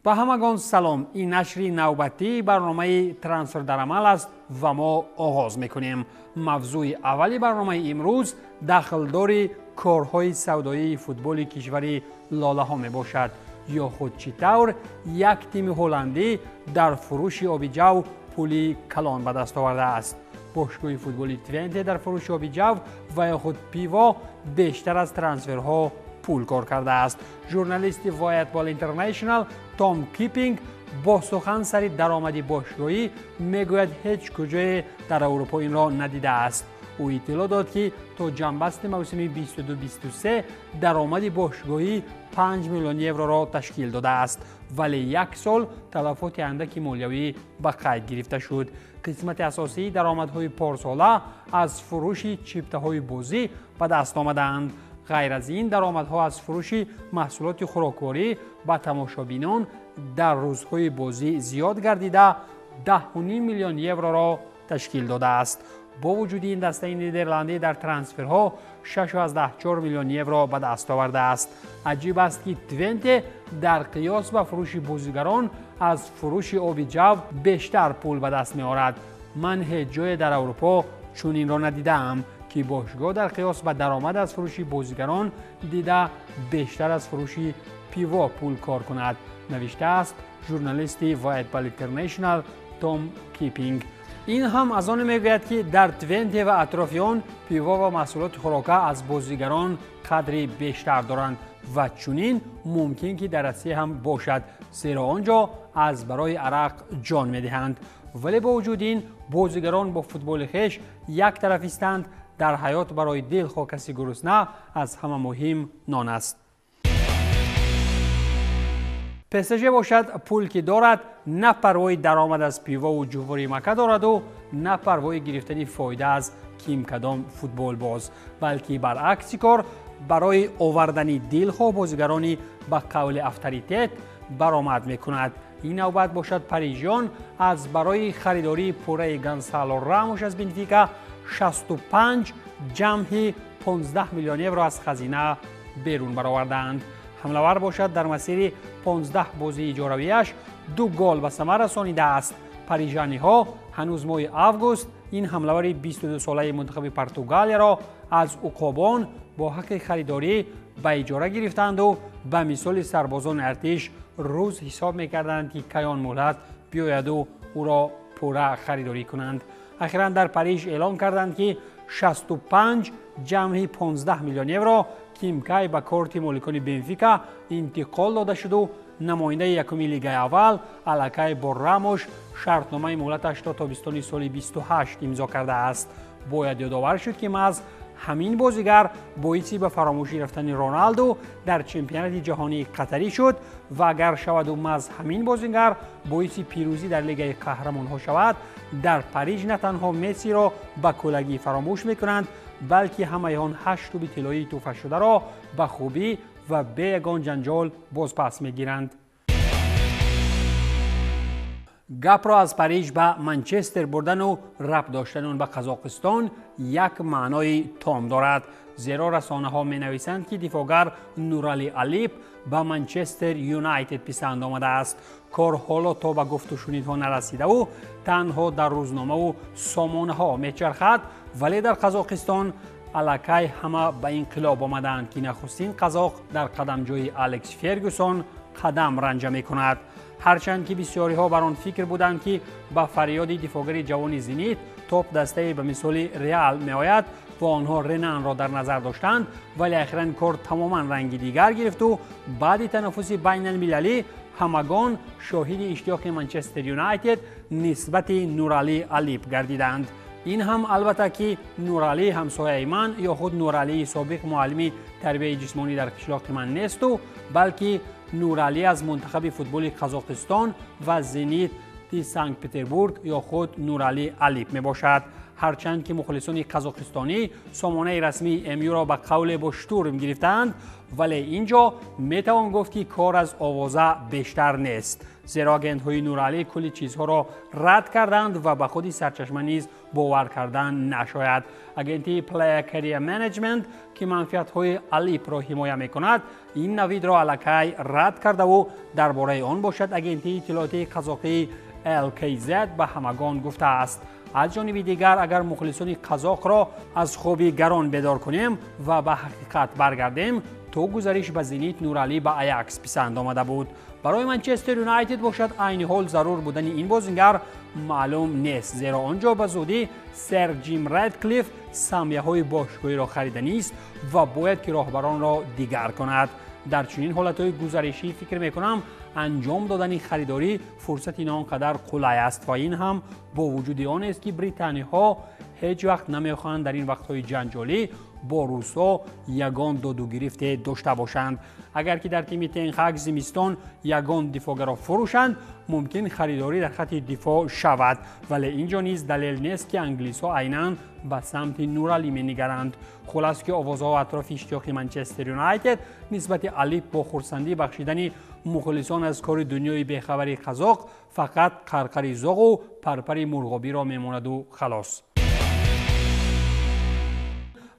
Ба ҳамагон салом. Ин нашри навбатии барномаи «Трансфер дар амал» аст ва мо оғоз мекунем. Мавзӯи аввали барномаи имрӯз дахлдори корҳои савдоии футболи кишвари лолаҳо мебошад, ё худ чӣ тавр як тими ҳолландӣ дар фурӯши оби ҷав пули калон ба даст овардааст. Бошгоҳи футболи Твенте дар фурӯши оби ҷав ва ё худ пиво бештар аз трансферҳо пул кор кардааст. Журналисти Voetbal International Том Кипинг бо сухан сари даромади бошгоҳӣ мегӯяд, ҳеҷ куҷое дар Аврупо инро надидааст. Ӯ иттилоъ дод, ки то ҷамъбасти мавсими 22-23 даромади бошгоҳӣ 5 миллион евроро ташкил додааст, вале як сол талафоти андаки молиявӣ ба қайд гирифта шуд. Қисмати асосии даромадҳои порсола аз фурӯши чиптаҳои бозӣ ба даст омадаанд. Ғайр аз ин, даромадҳо аз фурӯши маҳсулоти хӯрокворӣ ба тамошобинон дар рӯзҳои бозӣ зиёд гардида, 10,5 миллион евроро ташкил додааст. Бо вуҷуди ин, дастаи нидерландӣ дар трансферҳо 6,4 миллион евро ба даст овардааст. Аҷиб аст, ки Твенте дар қиёс ба фурӯши бозигарон аз фурӯши оби ҷав бештар пул ба даст меорад. Ман ҳеҷ ҷое дар Аврупо чунинро надидаам, ки бошгоҳ дар қиёс ба даромад аз фурӯши бозигарон дида бештар аз фурӯши пиво пул кор кунад, навиштааст журналисти Voetbal International Том Кипинг. Ин ҳам аз оне мегӯяд, ки дар Твенте ва атрофи он пиво ва маҳсулоти хӯрока аз бозигарон қадри бештар доранд ва чунин мумкин ки дар Россия ҳам бошад, зеро он ҷо аз барои арақ ҷон медиҳанд. Вале бо вуҷуди ин, бозигарон бо футболи хеш як тараф истанд. Дар ҳаёт барои дилхоҳ каси гурусна аз ҳама муҳим нон аст. ПСЖ бошад, пул ки дорад, на парвои даромад аз пивову ҷувори мака дораду, на парвои гирифтани фоида аз ким кадом футболбоз, балки баръакси кор барои овардани дилхоҳ бозигарони ба қавли авторитет баромад мекунад. Ин навбат бошад, парижиён аз барои харидории пурраи Гонсало Рамош аз Бенфика 65 ҷамъи 15 миллион евро аз хазина берун баровардаанд. Ҳамлавар бошад, дар масири 15 бозии иҷоравияш ду гол ба самар расонидааст. Парижаниҳо ҳанӯз моҳи август ин ҳамлавари 22-солаи мунтахаби Португалияро аз уқобон бо ҳаққи харидорӣ ба иҷора гирифтанду ба мисоли сарбозони артиш рӯз ҳисоб мекарданд, ки кай он муҳлат биёяду ӯро пурра харидорӣ кунанд. Ахиран дар Париж эълон карданд, ки 65 ҷамъи 15 миллион евро кимкай ба корти моликони Бенфика интиқол дода шуду намояндаи якуми лигаи аввал аллакай бо Рамош шартномаи муҳлаташ то тобистони соли 28 имзо кардааст. Бояд ёдовар шуд, ки маҳз ҳамин бозигар боиси ба фаромӯшӣ рафтани Роналду дар чемпионати ҷаҳонии Қатарӣ шуд ва агар шаваду маҳз ҳамин бозигар боиси пирӯзӣ дар Лигаи қаҳрамонҳо шавад, дар Париж на танҳо Мессиро ба кӯлагӣ фаромӯш мекунанд, балки ҳамаи он ҳашт туби тиллоии тӯҳфашударо ба хубӣ ва бе ягон ҷанҷол бозпас мегиранд. Гапро аз Париж ба Манчестер бурдану рабт доштани он ба Қазоқистон як маънои том дорад, зеро расонаҳо менависанд, ки дифоъгар Нурали Алип ба Манчестер Юнайтед писанд омадааст. Кор ҳоло то ба гуфтушунидҳо нарасидаву танҳо дар рӯзномаву сомонаҳо мечархад, вале дар Қазоқистон аллакай ҳама ба инқилоб омадаанд, ки нахустин қазоқ дар қадамҷои Алекс Фергюсон қадам ранҷа мекунад. Ҳарчанд ки бисёриҳо бар он фикр буданд, ки ба фарёди дифоъгари ҷавони Зенит топ дастае ба мисоли Реал меояд ва онҳо Ренанро дар назар доштанд, вале ахиран кор тамоман ранги дигар гирифту баъди танаффуси байналмилалӣ ҳамагон шоҳиди иштиёқи Манчестер Юнайтед нисбати Нуралӣ Алип гардиданд. Ин ҳам албатта, ки Нуралӣ ҳамсояи ман ё худ Нуралии собиқ муаллими тарбияи ҷисмонӣ дар қишлоқи ман несту, балки Нуралӣ аз мунтахаби футболи Қазоқистон ва Зенити Санкт Петербург ё худ Нуралӣ Алип мебошад. Ҳарчанд ки мухлисони қазоқистонӣ сомонаи расмии МЮ-ро ба қавле бо штурм гирифтаанд, вале ин ҷо метавон гуфт, ки кор аз овоза бештар нест, Зеро агентҳои Нуралӣ кулли чизҳоро рад карданд ва ба худи сарчашма низ бовар кардан нашояд. Агентии Player Career Management, ки манфиатҳои Алипро ҳимоя мекунад, ин навидро аллакай рад кардаву дар бораи он бошад агентии иттилоотии қазоқии LKZ ба ҳамагон гуфтааст. Аз ҷониби дигар, агар мухлисони қазоқро аз хоби гарон бедор кунем ва ба ҳақиқат баргардем, то гузариш ба Зенит Нуралӣ ба Аякс писанд омада буд. Барои Манчестер Юнайтед бошад, айни ҳол зарур будани ин бозингар маълум нест, зеро он ҷо ба зудӣ сэр Ҷим Редклифф самияҳои бошгоҳиро хариданист ва бояд ки роҳбаронро дигар кунад. Дар чунин ҳолатҳои гузаришӣ фикр мекунам, анҷом додани харидорӣ фурсати на он қадар қулай аст ва ин ҳам бо вуҷуди он аст, ки британиҳо ҳеҷ вақт намехоҳанд дар ин вақтҳои ҷанҷолӣ бо русҳо ягон додугирифте дошта бошанд. Агар ки дар тими Тенхак зимистон ягон дифоъгаро фурӯшанд, мумкин харидорӣ дар хатти дифоъ шавад, вале ин ҷо низ далел нест, ки англисҳо айнан ба самти Нуралӣ менигаранд. Хулас ки овозҳо атрофи иштиёқи Манчестер Юнайтед нисбати Алип бо хурсандӣ бахшидани мухлисон аз кори дунёи бехабари қазоқ фақат қарқари зоғу парпари мурғобиро мемонаду халос.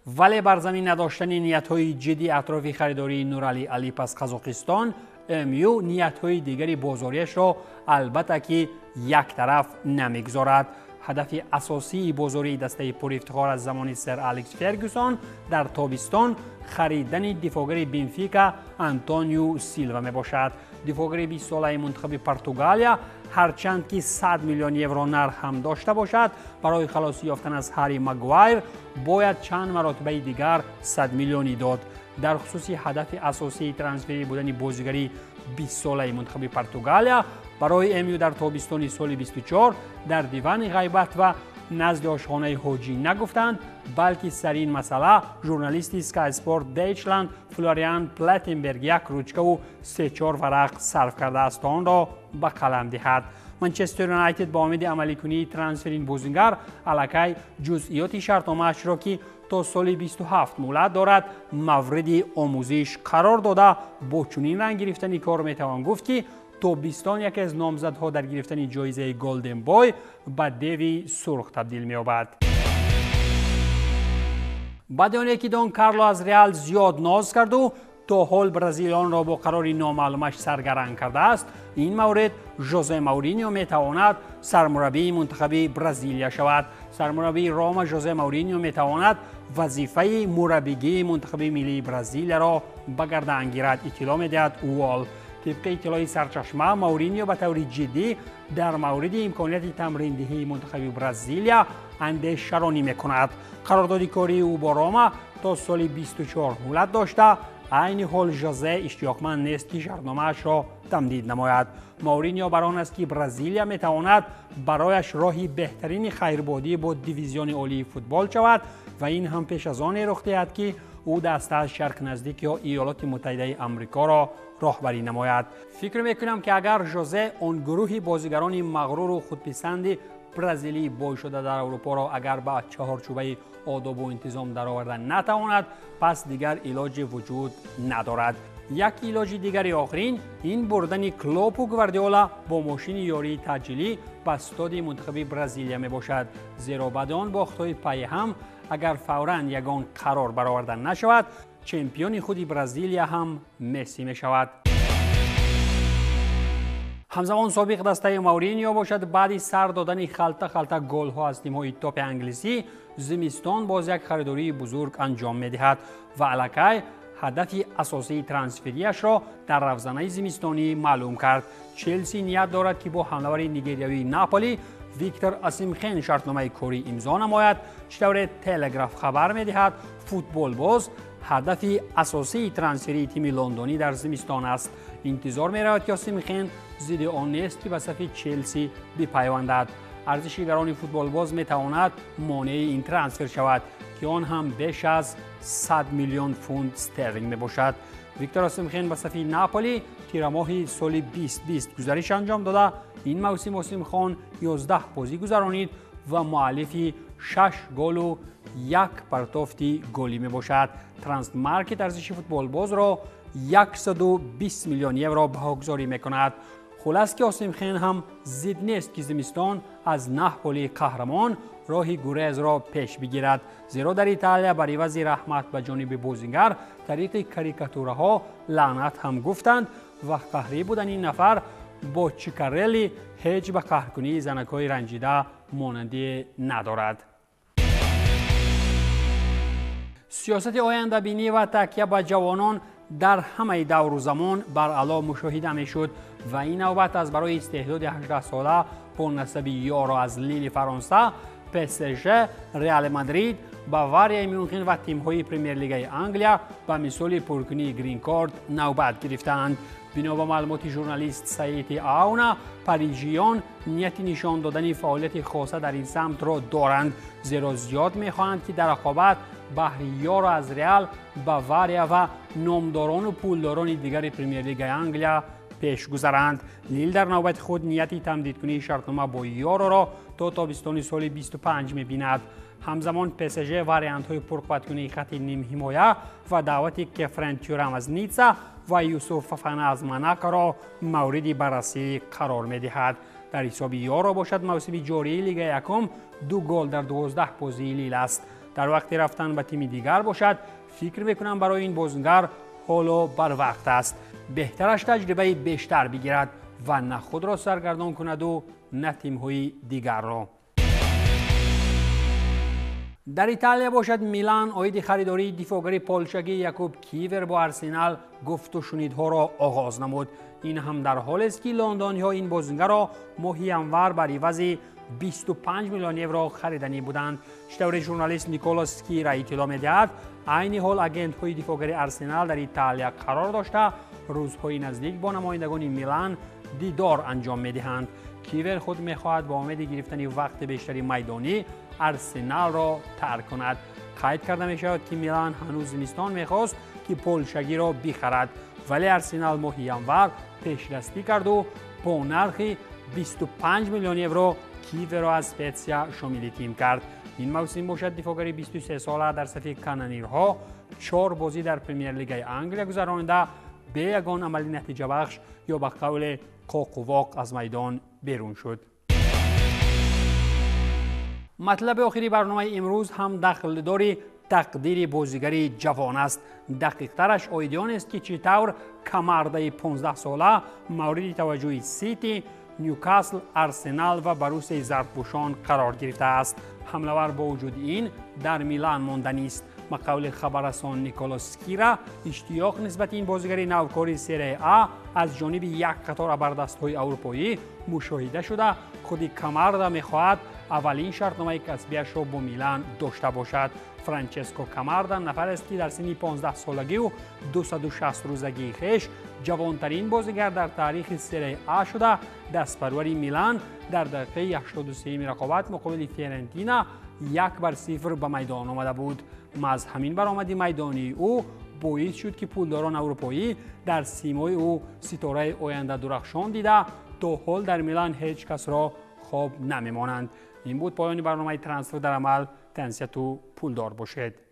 Вале бар замин надоштани ниятҳои ҷиддӣ атрофи харидории Нуралӣ Алип аз Қазоқистон, МЮ ниятҳои дигари бозориашро албатта ки як тараф намегузорад. Ҳадафи асосии бозории дастаи пурифтихор аз замони сэр Алекс Фергюсон дар тобистон харидани дифоъгари Бенфика Антонио Силва мебошад. Дифоъгари 20-солаи мунтахаби Португалия ҳарчанд ки 100 миллион евро нарх ҳам дошта бошад, барои халосӣ ёфтан аз Ҳарри Магуайр бояд чанд маротибаи дигар 100 миллионӣ дод. Дар хусуси ҳадафи асосии трансферӣ будани бозигари 20-солаи мунтахаби Португалия барои МЮ дар тобистони соли 24 дар дивани ғайбат ва назди ошхонаи ҳоҷӣ нагуфтанд, балки сари ин масъала журналисти Sky Sport Deutschland Флориан Платтенберг як ручкаву се-чор варақ сарф кардааст, то онро ба қалам диҳад. Манчестер Юнайтед ба умеди амаликунии трансфери ин бозингар аллакай ҷузъиёти шартномаашро, ки то соли 27 муҳлат дорад, мавриди омӯзиш қарор дода, бо чунин ранг гирифтани кор метавон гуфт, ки тобистон яке аз номзадҳо дар гирифтани ҷоизаи Голден Бой ба деви сурх табдил меёбад. Баъди оне ки Дон Карло аз Реал зиёд ноз карду то ҳол бразилиёнро бо қарори номаълумаш саргаранг кардааст, ин маврид Жозе Мауриньо метавонад сармураббии мунтахаби Бразилия шавад. Сармураббии Рома Жозе Мауриньо метавонад вазифаи мураббигии мунтахаби миллии Бразилияро ба гардан гирад, иттилоъ медиҳад Уол. Тибқи иттилои сарчашма, Мауриньо ба таври ҷиддӣ дар мавриди имконияти тамриндиҳии мунтахаби Бразилия андешаронӣ мекунад. Қарордоди кории ӯ бо Рома то соли 24 муҳлат дошта, айни ҳол Жозе иштиёқманд нест, ки шартномаашро тамдид намояд. Мауриньо бар он аст, ки Бразилия метавонад барояш роҳи беҳтарини хайрбодӣ бо дивизиони олии футбол шавад ва ин ҳам пеш аз оне рух диҳад, ки ӯ даста аз Шарқ наздик ё Иёлоти Муттаҳидаи Амрикоро роҳбарӣ намояд. Фикр мекунам, ки агар Жозе он гурӯҳи бозигарони мағруру худписанди бразилӣ бой шуда дар Аврупоро агар ба чаҳорчӯбаи одобу интизом дароварда натавонад, пас дигар илоҷи вуҷуд надорад. Як илоҷи дигари охирин ин бурдани Клопу Гвардиола бо мошини ёрии таъҷилӣ ба стоди мунтахаби Бразилия мебошад, зеро баъди он бохтҳои пайи ҳам агар фавран ягон қарор бароварда нашавад, чемпиони худи Бразилия ҳам Месси мешавад. Ҳамзамон собиқ дастаи Мауриньо бошад, баъди сар додани халта-халта голҳо аз тимҳои топи англисӣ, зимистон боз як харидории бузург анҷом медиҳад ва аллакай ҳадафи асосии трансферияшро дар равзанаи зимистонӣ маълум кард. Челси ният дорад, ки бо ҳамлавари нигериявии Наполи Виктор Осимхен шартномаи корӣ имзо намояд. Чӣ тавре Телеграф хабар медиҳад, футболбоз ҳадафи асосии трансферии тими лондонӣ дар зимистон аст. Интизор меравад, ки Осимхен зидди он нест, ки ба сафи Челси бипайвандад. Арзиши гарони футболбоз метавонад монеи ин трансфер шавад, ки он ҳам беш аз 100 миллион фунт стерлинг мебошад. Виктор Осимхен ба сафи Наполи тирамоҳи соли 2020 гузариш анҷом дода, ин мавсим Осимхон 11 бозӣ гузаронид ва муаллифи 6 голу 1 партофти голӣ мебошад. Трансмаркет арзиши футболбозро 120 миллион евро баҳогузорӣ мекунад. Хулас ки Осимхен ҳам зид нест ки зимистон аз Наполи қаҳрамон роҳи гурезро пеш бигирад, зеро дар Италия бар ивази раҳмат ба ҷониби бозингар тариқи карикатураҳо лаънат ҳам гуфтанд ва қаҳрӣ будани ин нафар бо Чикарелли ҳеҷ ба қаҳркунии занакҳои ранҷида монандӣ надорад. Сиёсати ояндабинӣ ва такя ба ҷавонон дар ҳамаи давру замон баръало мушоҳида мешуд ва ин навбат аз барои истеҳдоди 18сола бо насаби Ёро аз Лили Фаронса, ПСЖ, Реал Мадрид, Баварияи Мюнхен ва тимҳои Премер-лигаи Англия ба мисоли пуркунии гринкорд навбат гирифтаанд. Бино ба маълумоти журналист Саити Ауна, парижиён нияти нишон додани фаъолияти хоса дар ин самтро доранд, зеро зиёд мехоҳанд ки дар рақобат баҳри Ёро аз Реал, Бавария ва номдорону пулдорони дигари Премер-лигаи Англия пеш гузаранд. Лил дар навбати худ нияти тамдидкунии шартнома бо Ёроро то тобистони соли 25 мебинад. Ҳамзамон ПСЖ вариантҳои пурқувваткунии хати нимҳимоя ва даъвати Кефрен Тюрам аз Ницца ва Юсуф Фафана аз Монакоро мавриди баррасӣ қарор медиҳад. Дар ҳисоби Ёро бошад мавсими ҷории Лигаи якум 2 гол дар 12 бозии Лил аст. Дар вақти рафтан ба тими дигар бошад, фикр мекунам барои ин бозингар ҳоло барвақт аст. Беҳтараш таҷрибаи бештар бигирад ва на худро саргардон кунаду на тимҳои дигарро. Дар Италия бошад Милан оиди харидории дифоъгари полшагӣ Якуб Кивер бо Арсенал гуфту шунидҳоро оғоз намуд. Ин ҳам дар ҳолест ки лондониҳо ин бозингарро моҳи январ бар ивази 25 миллион евро хариданӣ буданд. Чӣ тавре журналист Николо Скира иттилоъ медиҳад, айни ҳол агентҳои дифоъгари Арсенал дар Италия қарор дошта, рӯзҳои наздик бо намояндагони Милан дидор анҷом медиҳанд. Кивер худ мехоҳад бо умеди гирифтани вақти бештари майдонӣ Арсеналро тарк кунад. Қайд карда мешавад ки Милан ҳанӯз зимистон мехост ки полшагиро бихарад, вале Арсенал моҳи январ пешдастӣ карду бо нархи 25 миллион евро Киверо аз Спетсия шомили тим кард. Ин мавсим бошад дифоъгари 23сола дар сафи канонирҳо 4 бозӣ дар Премер-лигаи Англия гузаронида, бе ягон амали натиҷабахш ё ба қавле қоқувоқ аз майдон берун шуд. Матлаби охири барномаи имрӯз ҳам дахлдори тақдири бозигари ҷавон аст. Дақиқтараш оиди он аст ки чӣ тавр Камардаи 15сола мавриди таваҷҷӯҳи Сити, Ньюкасл, Арсенал ва Боруссияи зардпӯшон қарор гирифтааст. Ҳамлавар бо вуҷуди ин дар Милан монданист. Ба қавли хабаррасон Николо Скира, иштиёқ нисбати ин бозигари навкори Серия А аз ҷониби як қатор абардастҳои аврупоӣ мушоҳида шуда, худи Камарда мехоҳад аввалин шартномаи касбиашро бо Милан дошта бошад. Франческо Камарда нафарест ки дар синни 15солагию 260 рӯзагии хеш ҷавонтарин бозигар дар таърихи Серия А шуда, дастпарвари Милан дар дақиқаи 83-ми рақобат муқобили Фиорентина 1-0 ба майдон омада буд. Маҳз ҳамин баромади майдонии ӯ боис шуд ки пулдорон аврупоӣ дар симои ӯ ситораи оянда дурахшон дида, то ҳол дар Милан ҳеҷ касро хоб намемонанд. Ин буд поёни барномаи Трансфер дар амал. Тансияту пулдор бошед.